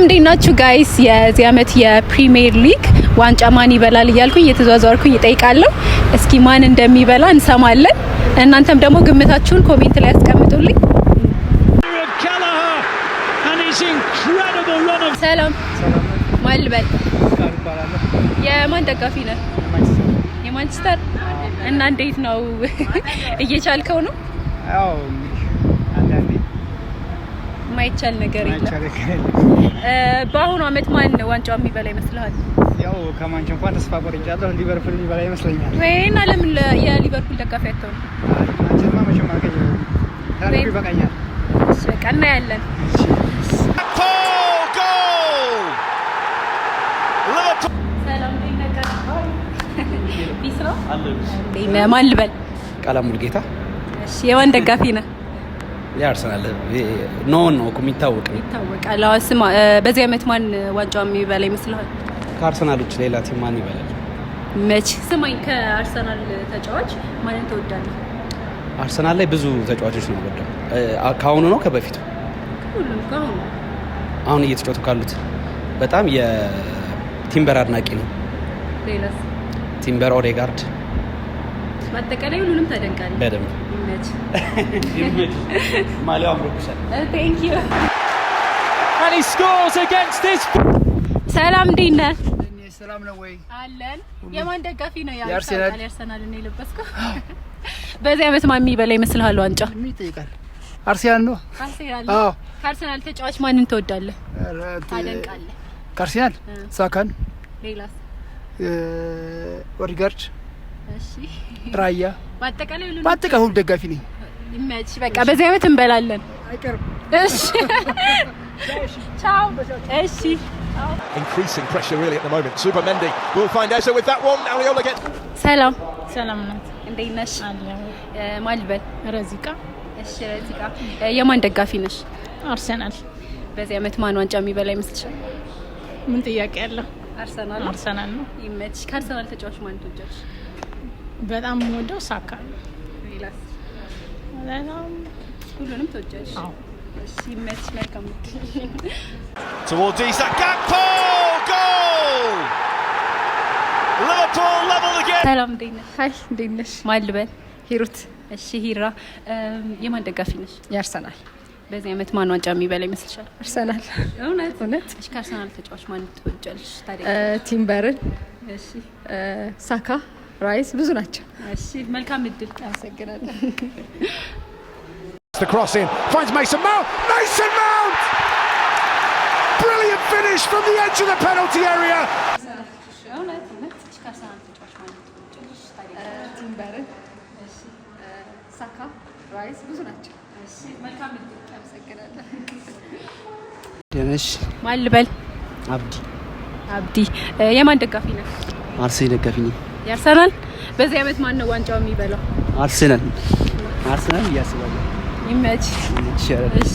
እንዴት ናችሁ guys? የዚህ አመት የፕሪሚየር ሊግ ዋንጫ ማን ይበላል እያልኩኝ እየተዟዟርኩኝ እጠይቃለሁ። እስኪ ማን እንደሚበላ እንሰማለን። እናንተም ደግሞ ግምታችሁን comment ላይ አስቀምጡልኝ። Kelleher and his incredible run of ሰላም፣ ማን ልበል? የማን ደጋፊ ነህ? የማንቸስተር። እና እንዴት ነው፣ እየቻልከው ነው? ያው እንግዲህ አንዳንዴ የማይቻል ነገር የለም። የማይቻል ነገር የለም። በአሁኑ አመት ማን ዋንጫው የሚበላ ይመስልሃል? ያው ከማንቸ እንኳን ተስፋ ቆርጫለሁ። ሊቨርፑል የሚበላ ይመስለኛል። ወይ እና ለምን የሊቨርፑል ደጋፊ አትሆንም? ማንቸማ መቼም አልቀይረውም። ታሪኩ ይበቃኛል። እሺ በቃ እናያለን። Paul goal! Liverpool. ሰላም፣ እንዴት ነህ? Peace ነው። እንዴት ነህ? ማን ልበል? ቃላ ሙልጌታ። እሺ፣ የማን ደጋፊ ነህ? የአርሰናል known ነው እኮ፣ የሚታወቅ ነው። ይታወቃል። አዎ፣ ስማ፣ በዚህ አመት ማን ዋንጫው የሚበላ ይመስልሃል? ከአርሰናል ውጭ ሌላ team ማን ይበላል? መች ስማኝ፣ ከአርሰናል ተጫዋች ማንን ትወዳለህ? አርሰናል ላይ ብዙ ተጫዋቾች ነው የምወደው። ከአሁኑ ነው ከበፊቱ? ሁሉም፣ ከአሁኑ። አሁን እየተጫወቱ ካሉት በጣም የቲምበር አድናቂ ነው። ሌላስ? ቲምበር፣ ኦዴጋርድ። በአጠቃላይ ሁሉንም ታደንቃለህ? በደንብ። ይመች። ማሊያው አምሮብሻል። Thank you. And he scores against his ሰላም፣ እንዴት ነህ? ሰላም ነው ወይ? አለን። የማን ደጋፊ ነው? የአርሴናል። የአርሰናል ነው የለበስከው። በዚህ አመት ማን የሚበላ ይመስልሃል ዋንጫ? ምን ይጠይቃል? አርሰናል ነው። አርሰናል። አዎ። ከአርሰናል ተጫዋች ማንን ትወዳለህ? ታደንቃለህ? ከአርሰናል ሳካን፣ ሌላስ? ኦዲጋርድ፣ እሺ። ራያ። በአጠቃላይ ሁሉንም። በአጠቃላይ ሁሉ ደጋፊ ነኝ። ይመች። በቃ በዚህ አመት እንበላለን። አይቀርም። እሺ፣ ቻው። እሺ። Increasing pressure really at the moment. Zubimendi will find Eze with that one. Areola gets. ሰላም። ሰላም ናት። እንዴት ነሽ? አለሁ። ማን ልበል? ረዚቃ። እሺ ረዚቃ፣ የማን ደጋፊ ነሽ? አርሰናል። በዚህ አመት ማን ዋንጫ የሚበላ ይመስልሻል? ምን ጥያቄ አለው? አርሰናል። አርሰናል ነው። ይመችሽ። ከአርሰናል ተጫዋች ማን ትወጃለሽ? በጣም የምወደው ሳካ ነው። ሌላስ? በጣም ሁሉንም ትወጃለሽ? አዎ። እሺ ይመችሽ። መልካም። Towards Isak. Gakpo! Goal! Liverpool level again. ሰላም፣ እንዴት ነሽ? Hi፣ እንዴት ነሽ? ማን ልበል? ሂሩት። እሺ ሂራ፣ የማን ደጋፊ ነሽ? የአርሰናል። በዚህ አመት ማን ዋንጫ የሚበላ ይመስልሻል? አርሰናል። እውነት? እውነት። እሺ፣ ከአርሰናል ተጫዋች ማን ትወጃለሽ ታዲያ? ቲምበርን፣ እሺ። ሳካ፣ ራይስ፣ ብዙ ናቸው። እሺ፣ መልካም እድል። አመሰግናለሁ። The cross in finds Mason Mount. Mason Mount! Brilliant finish from the edge of the penalty area. እውነት እውነት። እሺ፣ ከአርሰናል ተጫዋች ማን ትወጃለሽ ታዲያ? ቲምበርን፣ እሺ። ሳካ፣ ራይስ፣ ብዙ ናቸው። እሺ፣ መልካም እድል። አመሰግናለሁ። ደነሽ። ማን ልበል? አብዲ። አብዲ፣ የማን ደጋፊ ነህ? አርሴ ደጋፊ ነኝ። የአርሰናል። በዚህ አመት ማን ነው ዋንጫው የሚበላው? አርሰናል፣ አርሰናል እያስባለሁ። ይመች። ይሻላል። እሺ።